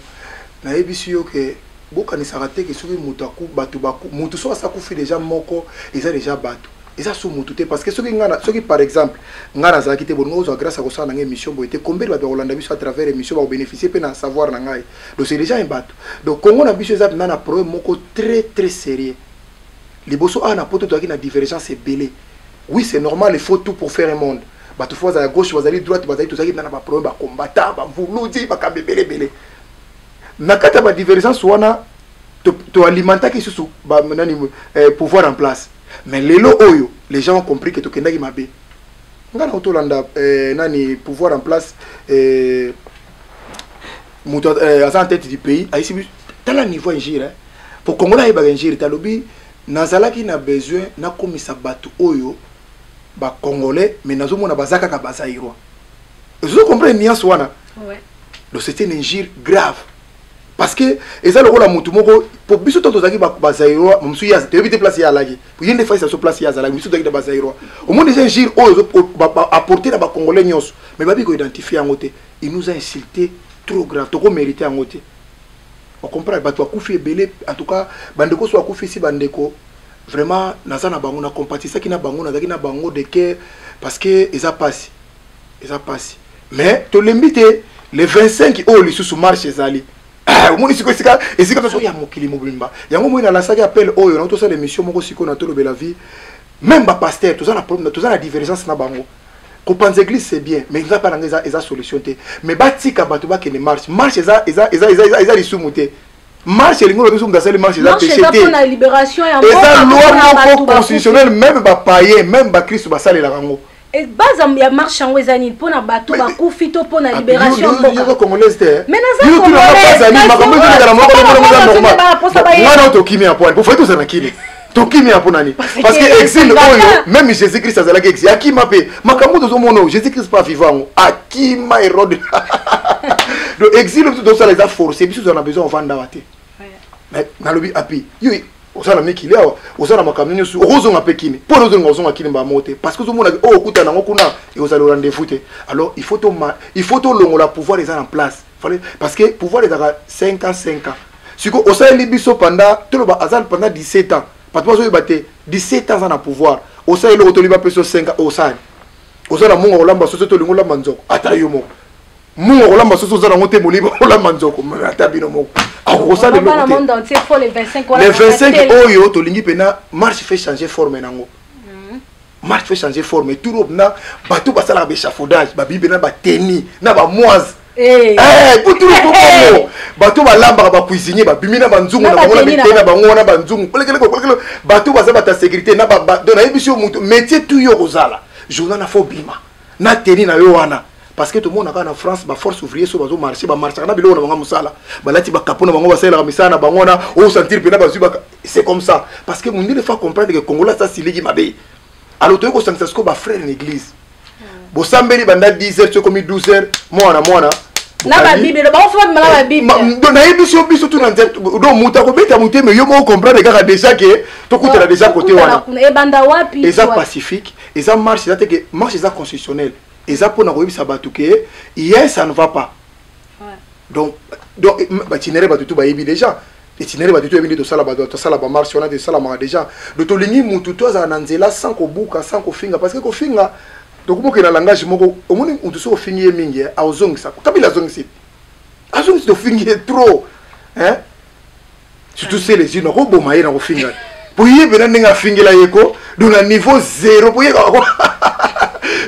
nayebisi yo ke bokanisaka te ke soki moto aku bato baku moto soki asi akufi deja moko, eza deja bato, eza so motu te. Parce que soki nga soki par exemple nga nazalaki te, bolingo kozwa grâce ya kosala na ngai émission boye te. Combien bato bakolanda biso à travers émission, bakobénéficie mpe na savoir na ngai? Donc c'est déjà un bato. Donc Congo na biso eza mpenza na problème moko très très sérieux. Liboso awa na poto tozalaki na divergence ebele. Oui, c'est normal, il faut tout pour faire un monde. Bato fo bazala gauche, bazali droite, bazali, tozalaki mpenza na baproblème, bacombattant, bamvuludi, makambo ebele ebele. Na kati ya badivergence wana toalimentaki lisusu nani, pouvoir en place. Mais lelo oyo les gens ont compris que tokendaki mabe. Nga na otolanda nani, pouvoir en place, moto aza en tête du pays, ayisi biso tala niveau injure, hein. Po Congolais ayebaka injure te. Alobi nazalaki na besoin nakomisa bato oyo bacongolais, mais nazomona baza kaka bazaïrois. Ozo comprendre nuance wana? Donc c'était une injure grave, parce que eza lokola motu moko po biso to tozalaki bazaïrois, mosusu ye toyebi te place ye alaki, ye nde faisa so place ye azalaki, biso tozalaki na bazaïrois. Omoni eza injure oyo apporte na bacongolais nyonso, mais babi koidentifie yango te. Il nous a insulté trop grave, tokomérite yango te. Ocomprendre, bato bakufi ebele. En tout cas bandeko so bakufi si bandeko, vraiment naza na bango, nakompatisaki na bango, nazalaki na bango de cœur, parce que eza pasi, eza pasi. Mais tolembi te. Le 25 oyo lisusu marche ezali. Omoni sikoyo esika esika nyonso ya mokili mobimba yango moi nalasaki appel oyo na tosala émission moko sikoyo na tolobela vie. Même bapasteur toza na problème, toza na divergence na bango. Kopanza église c'est bien, mais nga mpa na nga eza solution te. Mais batika bato bakende marche. Marche eza eza eza eza eza lisumu te. Marche elingi olobi soki moto asali marche eza Marche péché eza te. mpona libération ya Eza mboka, loi mpona moko bato bakufi. constitutionnelle, même bapayen, même bakristo basalelaka yango. Base ya marche yango eza nini? Mpona bato bakufi to mpona libération ya mboka? Yoza congolaise te. Mais naza Yo tuna congolaise, base ya nini? kasi Makambo ezoleka na moko oyo, moko eza oyo, normal. oyo, posa bayeba. Nga na tokimi ya poani pofai tozala na kini, tokimi ya mpo nani? Parce que que exil esengaka. oyo, même Jésus Christ azalaki exil, akima mpe makambo tozomona oyo. Jésus Christ pa vivant yango, akima Hérode. Donc exil oyo biso tozosala eza forcé. Biso tozala na besoin ovanda awa te. Mais nalobi api yo oza na mikili awa, oza na makambo nyonso, okozonga mpe kini mpo na ozonga, ozonga kini mbamo te, parce que ozomona oyo okuta nango kuna ekozala rendez-vous te. Alors il faut toma, il faut tolongola pouvoir eza na place. Fallait, parce que pouvoir ezalaka 5 ans, 5 ans. Siko osaleli biso pendant, toloba aza pendant 17 ans, bato bazoyeba te, 17 ans aza na pouvoir. Osali eloko, toliba mpe so 5 ans osali, oza na mungu akolamba soso, tolingi olamba nzoko, ata yo moko mungu akolamba soso oza nango te, moliba olamba nzoko, mais ata bino moko akokosala Bana eloko te. monde entier faut le 25 wana Le 25 bakateli. oyo tolingi mpena marche fait changer forme nango, marche fait changer forme turo na bato basalaka baéchafaudage, babibi mpena bateni na bamoise. Putulu kokongo bato balambaka, bacuisinier babimi na banzungu Na na bango na bateni na biteni na bango wana banzungu kolekele kolekele. Bato baza bato ya sécurité na donc nayebi so moto métier tu yo kozala journal na fo bima na teni na yo wana, parce que tomona kaka na France baforce ouvrier so bazomarche, bamarchaka na biloko na bango ya mosala, balati bakapo na bango, basalelaka misala na bango wana, osentir mpena bazwi c'est comme ça, parce que mondele fa comprendre que congolais asa siliki mabe. Alors toyei kosangisa sikoyo bafrère na église, bosambeli banda 10 heures soki 12 heures, mwana mwana na babible, bango fo babima na babible. Donc nayebi so biso tuna nzela, donc moto akobeta motema, yo moko comprendre kaka déjà ke tokutana déjà côté Tokutana wana. kuna. Ebanda wapi? Eza Wapi? pacifique, eza marche, eza te ke marche eza constitutionnelle, eza mpona koyebisa bato ke ye ça ne va pas. Donc baitinéraire bato tu bayebi déjà, itinéraire bato tu yebi nde tosala, bato tosala bamarche wana tosalamaka déjà. Donc tolingi mutu to azala na nzela sans kobuka, sans kofinga, parce que kofinga tokomokende na langage moko. Omoni mutu soki ofingi ye mingi, aozongisa. Kabila azongisi, azongisi, tofingi ye trop, hein? Surtout se les unes akoboma ye na kofinga po ye mpena ndenge afingela ye ko, donc na niveau zéro po ye,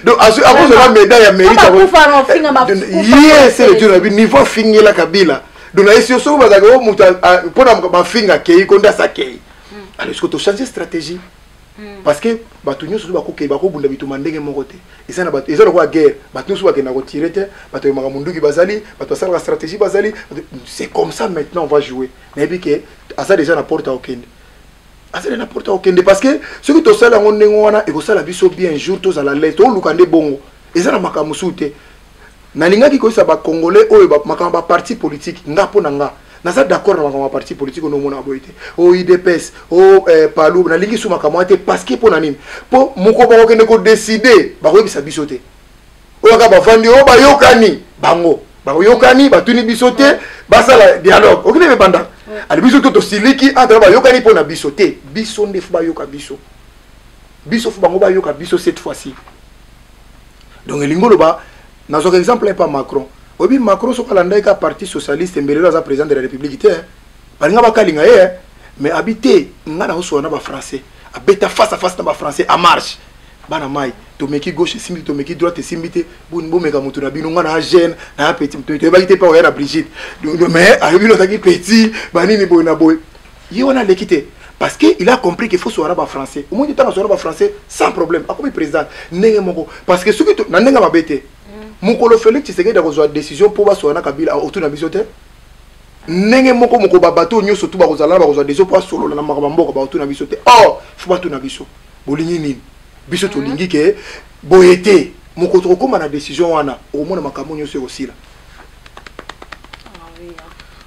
donc akozwaka médaille ya mérite. Bakufa na ofinga, bakufa. Ye se le na bi niveau afingela Kabila, donc nayesi yo soki bazalaka o moto mpona bafinga akei ko nde asa akei. Alors soki tochange stratégie, parce que bato nyonso so bakokei bakobunda bituma ndenge moko te. Eza na bato, eza lokola guerre, bato nyonso bakenda kotire te, bato yemaka munduki bazali, bato basalaka stratégie bazali. C'est comme ça maintenant on va jouer. Nayebi ke aza déjà na porte ya kokende, azali na porte ya kokende, parce que soki tosala yango ndenge wana ekosala biso bien. Jour tozala lese, toluka nde bongo, eza na makambo mosusu te. Nalingaki koyebisa bacongolais oyo makambo baparti politique, nga mpo na nga naza d'accord na makambo ya parti politique oyo omona boye te, o UDPS o palu, nalingi su makambo wana te. Parce que mpo na nini? Mpo moko bakokende kodécider, bakoyebisa biso te. Oyo kaka bavandi oyo bayokani, bango bayokani, batuni biso te, basala dialogue okende mebanda ale biso to tosiliki entre bayokani mpo na biso te. Biso nde fo bayoka biso, biso fo bango bayoka biso cette fois-ci. Donc elingi oloba, nazwaka exemple epa Macron. Oyebi Macron soki alandaki kaka parti socialiste, mbelelo aza président de la République te, balinga bakalinga ye, mais abi te, nga nazosola na bafrançais, abeta face à face na bafrançais a marche. Bana mai, tomeki gauche esimbi te, tomeki droite esimbi te, boni bomeka moto na bino, nga na jeune na petit, toyebaki te mpe oya na Brigitte, mais ayebi no azalaki petit banini boye na boye, ye wana aleki te, parce que il a compris qu'il faut sola bafrançais. Omoni ntango asola bafrançais sans problème, akomi président ndenge moko. Parce que soki na ndenge mabe te, mokolo Félix Tshisekedi akozwa décision mpo basola na Kabila, otuna biso te. Ndenge moko moko babato nyonso tu bakozala na bakozwa décision mpo asolola na makambo ya mboka, baotuna biso te. Or fo batuna biso, bolingi nini? Biso tolingi ke boye te. Mokolo tokokóma na décision wana, okomona makambo nyonso ekosila.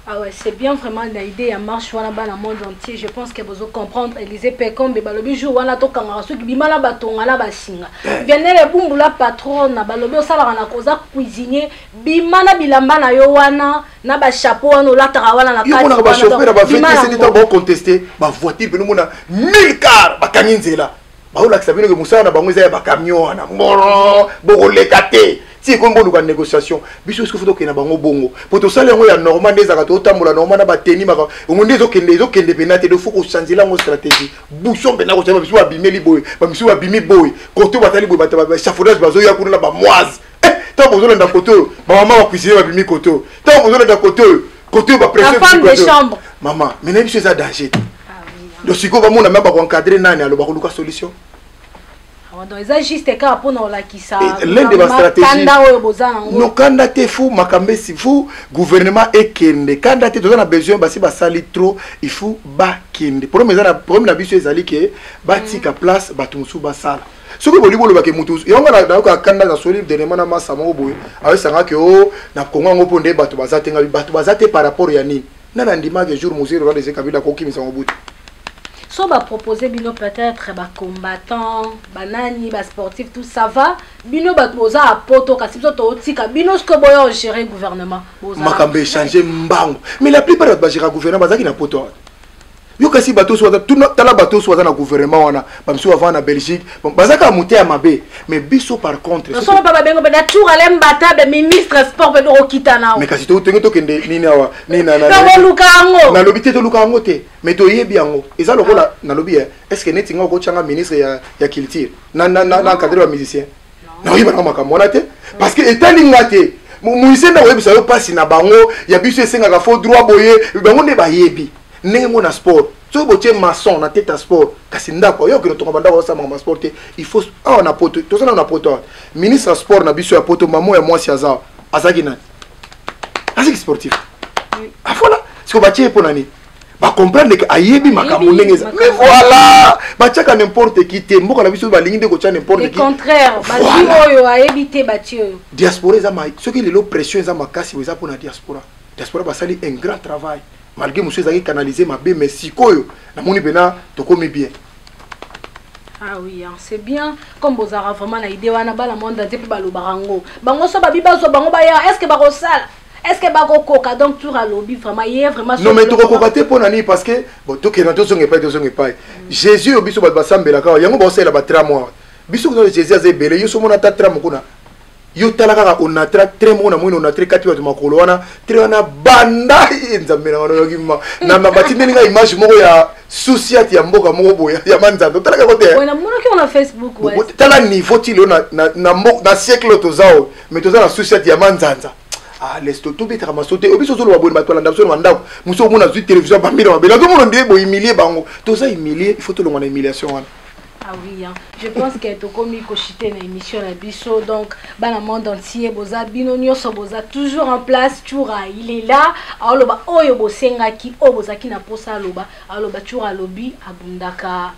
Ah ouais, c'est bien vraiment l'idée ya marche wana, bana monde entier. Je pense que bozo comprendre Élysée Pekombe balobi jour wana tokangaka soki bima na batonga na basinga. Vianele Bumbula patronne balobi osalaka na koza cuisinier, bima na bilamba na yo wana na ba chapeau wana olataka wana na yo kati. monaka bachauffeur na wana, donc, bima na bavtc ntango baoconteste bavoiture pene, omona 1000 car bakangi nzela, baolakisa bino ke mosala na bango eza ya bacamion wana ngoro, bokoleka te ti ekomi boluka négociation. Biso soki fo tokende na bango bongo, po tosala yango ya normal nde ezalaka, totambola normal na bateni maka ongo nde ezokende, ezokende mpena te. Do fo kochanger yango stratégie, bouchon mpena kochanger. Bamisu babimeli boye, bamisu babimi boye, kote batali boye, bato baéchafaudage bazoya kuna na bamoise. Ntango bozolanda kote oyo, bamama bacuisinier babimi kote oyo, ntango bozolanda kote oyo. Kote oyo bapression femme de chambre. Mama, mais na biso eza danger te. Donc sikoyo bamona me bakoencadre nani alo bakoluka solution. Donc eza juste kaka mpona kolakisa l'un de bastratégie kanda oyo boza nango. No kanda te, fu makambo esi fu gouvernement ekende kanda te, toza na besoin basi basali trop, il faut bakende. Problème eza na problème na biso ezali ke batika place bato mosusu basala. Soki bolingi bolobake motu yango nayoka kanda na soli dernièrement na masa moko boye ayesanga ke o na Kongo yango mpo nde bato baza te, ngai bato baza te par rapport ya nini? Nani andimaka jour Mozee Laurent Désiré Kabila akokimisa Mobutu? So bapropose bino peut-être bacombattant, banani, basportif, tout ça va, bino bato boza ya poto, kasi biso totika bino sikoyo boya ogérer gouvernement. Makambo echange mbango, mais la plupart bato bagéra gouvernement bazalaki na poto awa. Yo kasi bato oso baza tala, bato oso baza na gouvernement wana, bamisusu bavanda na Belgique, bon, baza kaka mote ya mabe, mais biso par contre soko mpe babengo mpe na tour ale mbatabe ministre sport mpe okokita nao. Mais kasi tokende tokende nini awa nini tokoluka yango. Nalobi te toluka yango te, mais toyebi yango eza lokola nalobi est ce que neti nga okotyanga ministre ya culture na encadre ba musicien, nakoyeba nanga makambo wana te parce que etali nga te. Musicien nde akoyebisa yo mpasi na bango ya biso esengaka fo droit boye, bango nde bayebi ndenge ngo na sport. Soki botie maçon na tete ya sport, kasi ndako yo okende otonga bandako, osamaka ma sport te. Il faut awa na poto, toza nano na poto awa, ministre ya sport na biso ya poto, mamo ya mwasi aza azalaki nani? Azalaki sportif. Ah voilà, siko batie ye mpo na nini? Bacomprendre ke ayebi makambo ndenge eza. Mais voilà, batiaka n'importe qui te. Mboka na biso balingi nde kotia n'importe qui. Contraire, bazwi oyo ayebi te, batie oyo. Diaspora eza, soki lelo pression eza makasi, eza mpona diaspora. Diaspora basali un grand travail malgré mosusu ezalaki canalisé mabe, mais sikoyo namoni mpena tokomi bien. Ah oui, hein, c'est bien. Comme bozara vraiment na idée wana bala monde entier pe balobaka yango. Bango so babi bazwa bango baya, est-ce que bakosala? Est-ce que bakokoka? Donc tour alobi vraiment ye vraiment. Non mais tokokoka te mpo na nini? Parce que bon, tokenda tozonga epai, tozonga epai. Jésus oyo biso bato basambelaka yango, baosalela batram awa biso kuna. Jésus aza ebele, yo so omona ata tram kuna, yo tala kaka onatra train moko na moni onatra kati bato makolo wana, train wana banda nzambe na wana oyoki ma na batindeli nga image moko ya susiate ya mboka moko boye ya manzanza, otalaka yango te? Namonaki na Facebook. Tala niveau ti lelo na siècle oyo toza oyo, mais toza na susiate ya manzanza. Ah, laisse tobetaka maso te. Obiso ozoloba boye, bato balanda biso na bandako mosu, omona azwi télévision abambi na mabele, azomona nde bohumilie bango. Toza humilie, il faut tolongwa na humiliation wana. Ah oui, hein. Je pense que tokomi kochite na émission na biso. Donc bana monde entier, boza bino nyonso, boza toujours en place. Tshura il est là, aloba oyo bosengaki, oyo bozalaki na posa aloba. Aloba Tshura alobi abundaka,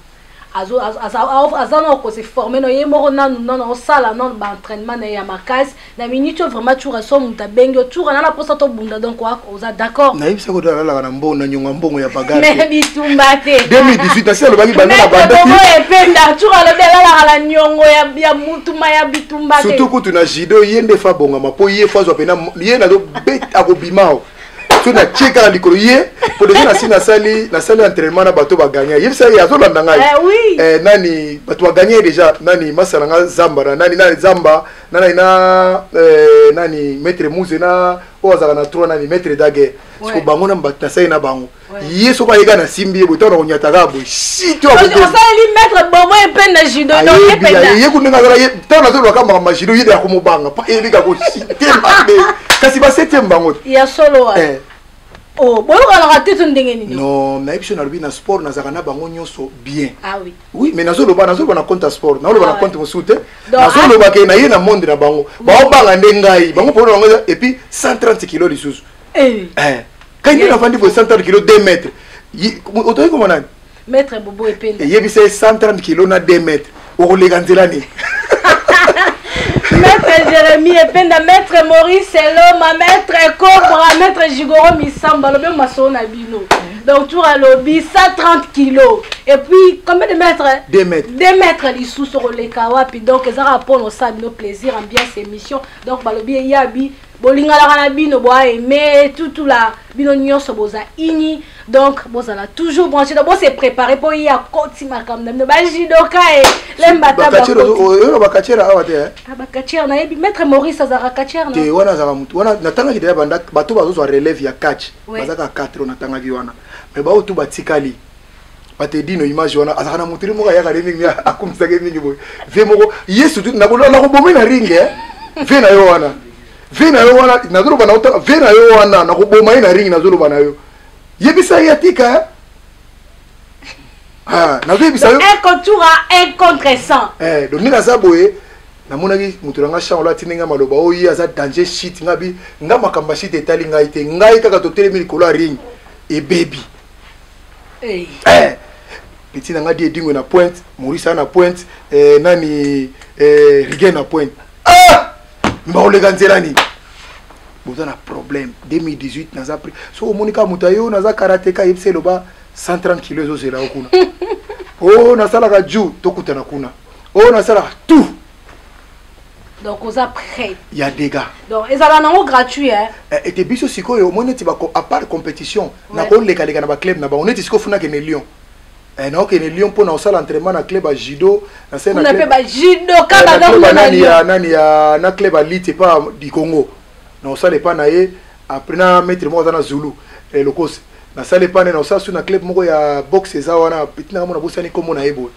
aza na kose former na ye moko nanu nanu, osala nanu baentraînement na ye ya makasi na minute oyo. Vraiment Tshura, so moto abengi yo, Tshura nana mposa tobunda, donc oza d'accord? Nayebisa ko alalaka na mbongo na nyonga mbongo ya bagare. Mais bitumba te. 2018 nasi alobaki banda na bandaki ependa. Tshura alobi alalaka na nyongo ya mutuma ya bitumba te. Surtout kutu na judo, ye nde fa bongama mpo ye fo azwa pena ye nazobet akobima o so natie kaka likolo ye po deja nasi nasali entraînement na bato bagagna, yebisa ye azolanda ngai. Eh, nani bato bagagna ye deja nani? Masa na nga zamba na nani na zamba na nani na nani maître Muse na oyo azalaka na trois nani maître Daguerre. Siko bango na bato nasali na bango, ye soko ayeka na simbi ye boye, ntango na konyataka boye si to osaleli maître Bobo ependa judo. Ye ku ndenge azala ye, ntango nazolobaka makambo ya judo, ye de akomobanga mpo eyebika kosite mabe, kasi basetième bango te. Ya solo wana. Oh, boyokanaka te to ndenge nini? Non, nayebi so nalobi na sport nazalaka na bango nyonso bien. Ah oui. Oui, mais nazoloba na compte ya sport, nazoloba na compte mosusu te. Nazoloba ke na ye na monde na bango baobanga nde ngai bango mpona bango, et puis 130 kilo lisusu. Kai nde navandi boye, 130 kilo, 2 mètres, otoki koma nani? Maître Bobo Ependa. Eyebisa ye 130 kilo na 2 mètres, okoleka nzela nini? Maître Jérémie Ependa, maître Maurice Eloma, maître Cobra, maître Jigoro Misamba, alobi masolo na bino. Donc tour alobi 130 kilos et puis combien de mètres? 2 mètres. 2 mètres lisusu, okoleka wapi? Donc ezaka mpona osala bino plaisir, ambiance émission. Donc balobi eyabi bolingalaka na bino, boaime tutula bino nyonso, boza ini. Donc bozala toujours branché, donc bose préparé mpo ye akoti makambo na bino bajudoka e lembata. Oyo bakatiere awa te. Bakatiere nayebi maître Maurice azalaka katiere. Te, wana azalaka motu wana natangaki deja banda bato bazozwa relève ya catch, bazaka 4 oyo natangaki wana, mais baoyo tu batikali bato edino image wana azalaka na motuli moko ayaka nde mingi, akumisaki mingi boye vie moko ye surtout nakobomi na ringe vie na yo wana. Vie na yo wana nazoloba na otala vie na yo wana nakoboma ye na ringi nazoloba na yo. Yebisa ye atika eh? Ah, nazoyebisa yo. Un contre un contre 100. Eh, donc ndenge aza boye namonaki moto na nga chango atindi nga maloba oyo ye aza danger shit nga bi nga makambo ya shit etali ngai te ngai kaka totelemi likolo ya ring ebebi hey. eh, petit na nga di edingwe na pointe maurice na pointe eh, nani eh, rigen na pointe ah! mbakoleka nzela nini boza na problème 2018 naza pri soki omoni kaka moto ayo naza karateka yebisa eloba 130 kilo ezozela yo kuna o oh, nasalaka ju tokutana kuna o oh, nasalaka tout donc oza prêt ya dégâts donc ezala nango gratuit hein eh, ete biso sikoyo omoni neti à part compétition nakolekaleka na baclub na bango neti sikoyo funa kende lyon eh, naokende lyon mpo na kosala entraînement na club ya judo nasena mpe bajudoka nani ya nani ya na club ya lite epa du congo naosala epa na ye après na maître moko aza na zulu eh, lokose nasala epa na ye naosala su na club moko ya boxe eza wana petit nanga mona bosani nkombo na ye boye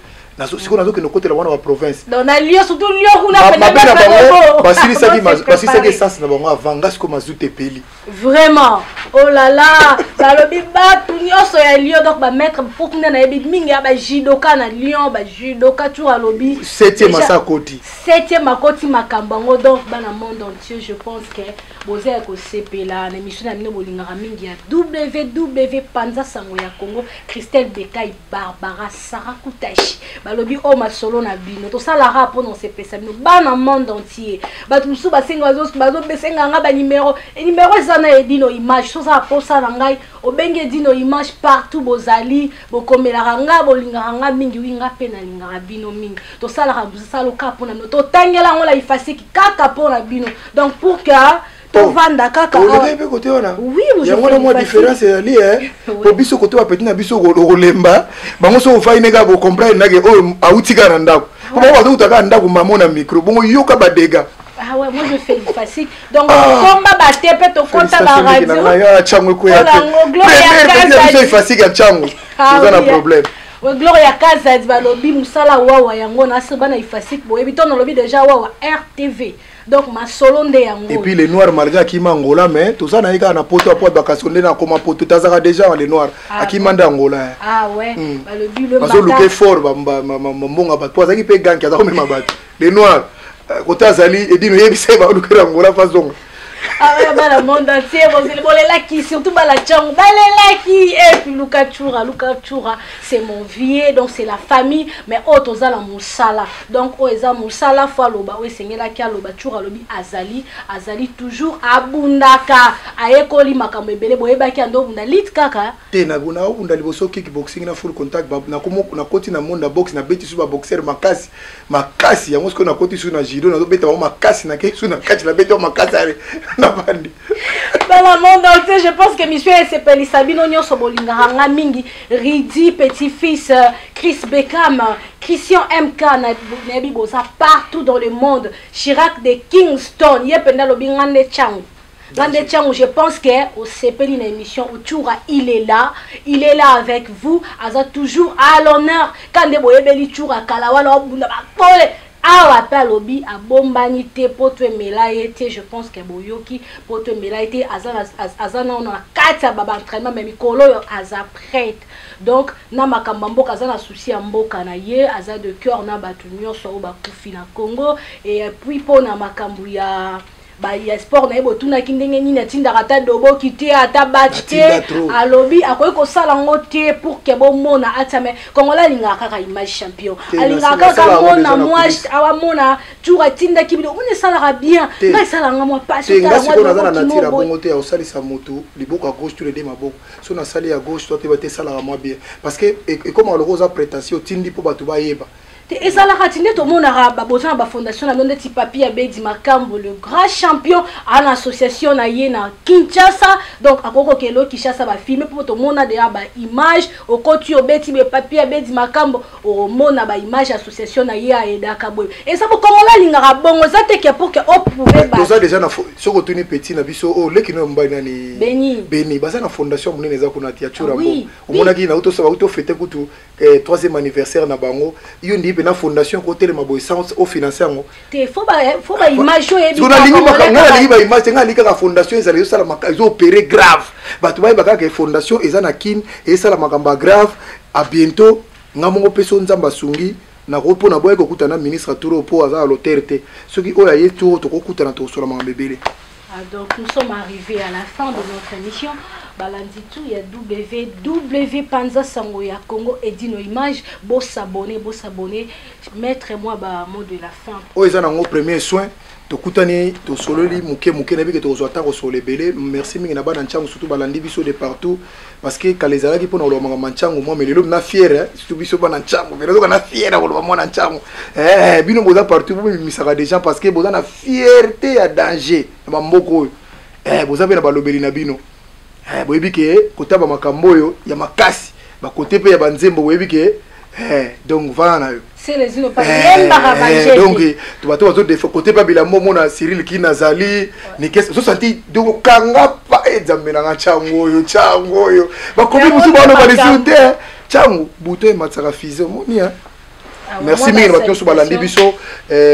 sikoyo nazokende kokotela wana baprovince mabe na bango basilisaki essence na bango avant nga sikoyo mazuta epeli vraiment oh là là balobi bato nyonso ya lyon donc bamaître mpo kuna nayebi mingi ya bajudoka na lyon bajudoka tour alobi septième asa akoti septième akoti makambo yango donc bana monde entier je pense que boza ya kosepela na émission na bino bolingaka mingi ya ww panza sango ya congo christelle bekai barbara sarah kutashi balobi oyo masolo na bino tosalaka mpo na osepelisa bino bana monde entier bato mosusu basenga bazobesenga nga banimero nimero eza na edino image soza na posa na ngai obengi edino image partout bozali bokomelaka nga bolingaka nga mingi wi nga mpe nalingaka bino mingi tosalaka mosala kaka mpo na bino totangela yango na ifasiki kaka mpo na bino donc pour que tovanda kaka olobaki mpe kote wana yango wana mwa différence ezali e po biso kote bapeti na biso okolemba bango soki ofai ne kaka bocomprendre nake oyo auti kaka na ndako po bango bazouta kaka ndako mamo na micro bongo yoka badega Ah ouais, moi je fais une facile. Donc, ah. combat batte pe to compte ba radio. Ya chango ekweya te. Biso ifasike ya chango. Toza na problème. Gloria Kazadi balobi musala wawa yango na bana ifasike boyebi to nalobi déjà wawa RTV. Donc masolo nde yango. Et puis les noirs malgré akima Angola mais toza na ye kaka na poto apo bakasi nde na koma poto tazaka déjà les noirs ah, akima nde Angola. Hein. Ah ouais. Balobi le bazoluka fort ba mbonga bato po azalaki mpe ganki aza komema bato les noirs kote azali edino yebisa ye balukela Angola fazonga. Ah ouais, bana monde entier bozeli bolelaki surtout bala changu balelaki et puis Luka Chura Luka Chura c'est mon vieux donc c'est la famille mais oyo toza na mosala donc oyo eza mosala fo aloba oyo esengelaki aloba Chura alobi azali azali toujours abundaka ayekoli makambo ebele boyebaki ando obunda lit kaka te naobunda liboso kickboxing na full contact nakoti na monde ya boxe nabeti su baboxer makasi makasi yango sikoyo nakoti su na judo nazobeta bango makasi nakei su na kati nabeti bango makasi ale navandi bana monde entier je pense que mission esepelisa bino nyonso bolingaka nga mingi ridi petit fils euh, chris beckham christian mk nayebi boza partout dans le monde chirac de kingston ye mpenza alobi nga nde chango nga nde chango je pense que osepeli na émission Tshoura il est là il est là avec vous aza toujours à l'honneur ka nde boyebeli Tshoura kala wana obunda bakole awa mpe alobi abombani te mpo to emela ye te je pense que boyoki mpo to emela ye te aza nano na kati ya baentraînement mais mikolo oyo aza prête donc na makambo ya mboka aza na souci ya mboka na ye aza de cœur na bato nyonso oyo bakufi na congo et puis mpo na makambo ya ba ya sport na ye botunaki ndenge nini atindaka ata doboki te ata batch te alobi akoki kosala yango te pour ke bomona atia mais congolais alingaka kaka image champion alingaka kaka mona mwa awamona tour atindaki bino omona esalaka bien ngai esalaka nga mwa pasi nga sikoyo naza na nature ya bongo te ya kosalisa motu liboko ya gauche to lede maboko so nasali ya gauche to te bate esalaka mwa bien parce que ekomaka lokola oza prétentieux otindi mpo bato bayeba Te ezalaka ti nde tomonaka baboza na bafondation na bino ndeti papi ya bedi makambo le grand champion aa na association na ye na kinshasa donc akoki kokende o kinshasa bafilme mpo tomona deja baimage okoti obeti be papi ya bedi makambo omona baimage association na ye aedaka boye eza bokongola alingaka bongo eza te ke pour ke oprouve toza deja na soki otuni petit na biso oyo oh, leki no mobali nani beni beni baza na fondation monene eza kuna ti ya tshurambo omonaki na uto fete kutu eh, troisième anniversaire na bango yo ndi mpena fondation kotelema boye sans ofinance yango te fo baimage oyo yebi nalingi baimage te ngai nalingi kaka fondation ezala ezosala ezoopere grave bato bayeba kaka fondation eza na kin esala makambo ya grave a bientôt nga moko mpe so nzambe asungi nako mpo naboyaki kokutana na ministre tour oyo mpo aza na lotere te soki oyo aye tour tokokutana tokosola makambo ebele. Ah, donc nous sommes arrivés à la fin de notre émission. Balandi tout, il y a WW Panza Sango ya Congo et Dino Image. Beau s'abonner, beau s'abonner. Mettre moi bah mot de la fin. Oyo eza nango premier soin tokutani tosololi moke moke nayebi ke tokozwa ntango kosolola ebele. Merci mingi na bana ntango surtout balandi biso de partout parce que kala ezalaki mpona koloba makambo ya ntango mwa, mais lelo na fiere surtout biso bana ntango mais nazoka na fiere ya koloba mwana ntango. Eh, bino boza partout, bomimisaka déjà parce que boza na fierté ya danger na bamboka oyo. Eh, boza mpe na balobeli na bino. Eh, boyebi ke kotaba makambo oyo ya makasi bakote mpe ya banzembo, boyebi ke eh, donc vana na yo. Donc bato bazodefa kote mpe bilamba, omona Cyril Kina azali nikes ozosanti donc okanga pa nzambe nanga ntango oyo, ntango oyo bakomi mosusu baloba lisusu te ntango buto ematisaka fise omoni. Merci mingi na bato nyonso balandi biso,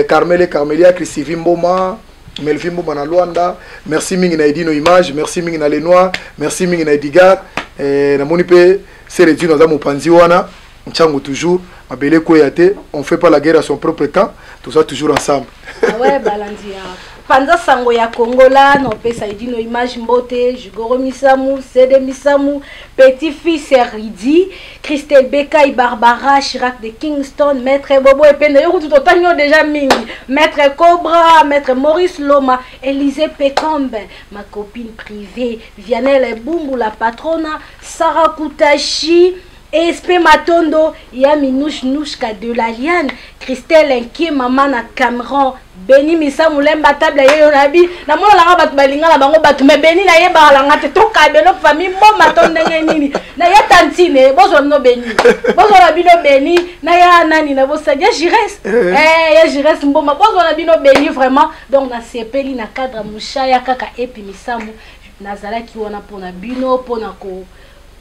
Carmele, Carmelia, Christivi Mboma, Melvin Mboma na Luanda. Merci mingi na Edino Image, merci mingi na Lenoir, merci mingi na Edigar. Namoni mpe Seredino aza mopanzi wana Ntsango toujours mabele ekweya te. On fait pas la guerre à son propre camp, toza toujours ensemble. Ah ouais, balandi ya Panza Sango ya Kongola, nopesa Edino Image mbote, Jugoro Misamu, Sede Misamu, petit fils Ridi, Christelle Bekai, Barbara Chirac de Kingston, Maître Bobo Epende yo kutu totangi yo déjà mingi, Maître Cobra, Maître Maurice Loma, Élysée Pekombe, ma copine privée Vianel Bumbu, la patrona Sarah Koutachi, Espe Matondo, Yami Nouch Nouchka de la Liane, Christelle Nkie, Mama na Cameron, Beni Misa Mulemba table yeyo na bi, na mona langa batu balinga na bango batu, mais Beni na ye ba langa te to kabelo famille mboma to ndenge nini. Na ya tantine, bozo no Beni. Bozo na bino Beni, na ya nani na bosa ya Jires. Eh ya Jires mboma, bozo na bino Beni vraiment. Donc na sepeli na cadre mushaya kaka epi misamu nazalaki wana pona bino pona ko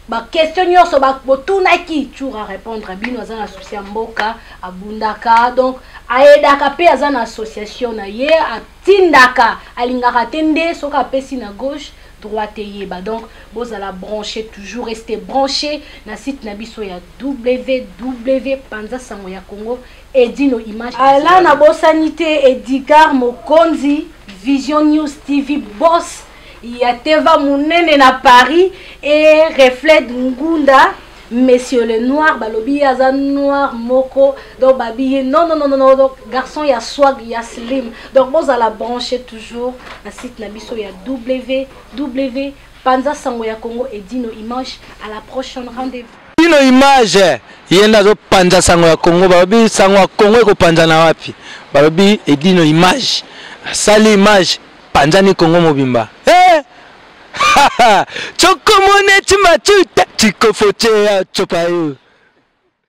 baquestion nyonso botunaki tour à répondre bino. Aza na souci ya mboka, abundaka, donc ayedaka mpe aza na association na ye, atindaka, alingaka te nde soki apesi na gauche, droite eyeba. Donc bozala branché toujours, rester branché na site na biso ya www Panza Sango ya Congo Edino Image. Ala nabosani te Edigar Mokonzi, Vision News TV, boss ya Teva monene na Paris, et Reflète Ngunda, monsieur le noir. Balobi ye aza noir moko, donc babi ye non, non, non, non, non. Donc garçon ya swag ya slim. Donc bozala branché toujours na site na biso ya www Panza Sango ya Congo Edino Image. À la prochaine rendez-vous. Dino Image ye nde azopanza sango ya Congo. Balobi sango ya Congo ekopanzana wapi? Balobi Edino Image asali image, panzani Congo mobimba. Hey! Chokomone chimachute chikofochea chopayo.